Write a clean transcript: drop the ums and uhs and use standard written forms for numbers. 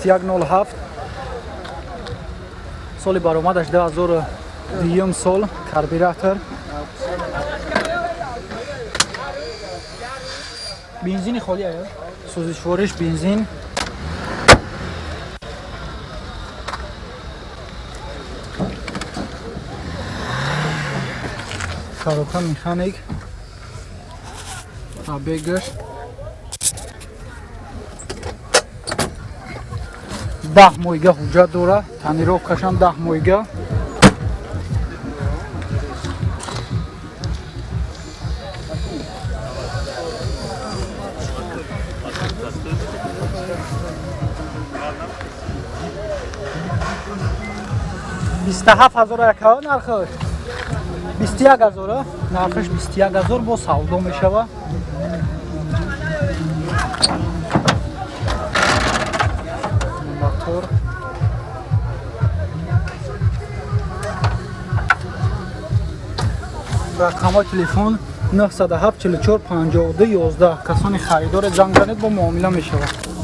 2107, соли баромадаш 2002 сол, карбюратор, бензини холӣ ая, сӯзишвориш бензин. Коробка механик, пробегаш 10 моҳига ҳуҷҷат дора, тонировкашам 10 моҳига. 27 000 яка нархаш, 21 000, нархаш 21 000, бо савдо мешава. Мотор рақамҳои телефон 907 44 52 11. Касони харидоре, занг занед, бо муомила мешавад.